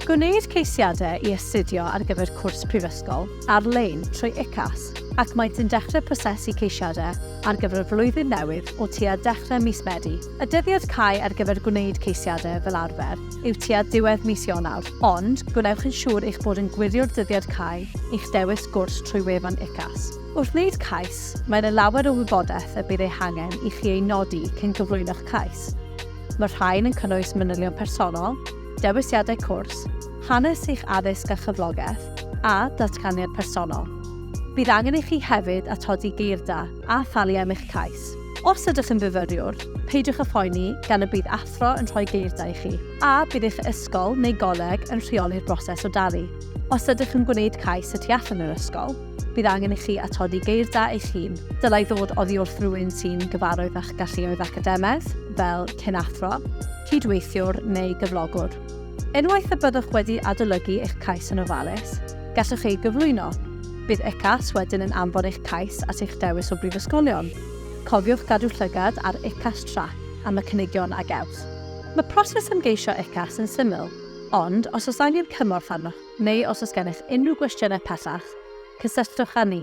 Gwneir ceisiadau i astudio ar gyfer cwrs prifysgol ar-lein trwy UCAS ac maent yn dechrau prosesu ceisiadau ar gyfer y flwyddyn newydd o tua dechrau mis Medi. Y dyddiad cau ar gyfer gwneud ceisiadau fel arfer yw tua diwedd mis Ionawr, ond gwnewch yn siŵr eich bod yn gwirio'r dyddiad cau i'ch dewis gwrs trwy wefan UCAS. Wrth wneud cais, mae yna lawer o wybodaeth y bydd ei hangen i chi ei nodi cyn cyflwyno'ch cais. Mae'r rhain yn cynnwys manylion personol, dewisiadau cwrs, hanes eich addysg a chyflogaeth, a datganiad personol. Bydd angen i chi hefyd atodi geirda a thalu am eich cais. Os ydych yn fyfyriwr, peidiwch â phoeni gan y bydd athro yn rhoi geirda i chi, a bydd eich ysgol neu goleg yn rheoli'r broses o dalu. Os ydych yn gwneud cais y tu allan i'r ysgol, bydd angen i chi atodi geirda eich hun. Dylai ddod oddi wrth rywun sy'n gyfarwydd â'ch galluoedd academaidd, fel cyn-athro, cydweithiwr neu gyflogwr. Unwaith y byddwch wedi adolygu eich cais yn ofalus, gallwch ei gyflwyno. Bydd UCAS wedyn yn anfon eich cais at eich dewis o brifysgolion. Cofiwch gadw llygad ar UCAS Track am y cynigion a gewch. Mae proses ymgeisio UCAS yn syml, ond os oes angen cymorth arnoch neu os oes gennych unrhyw gwestiynau pellach, cysylltwch â ni.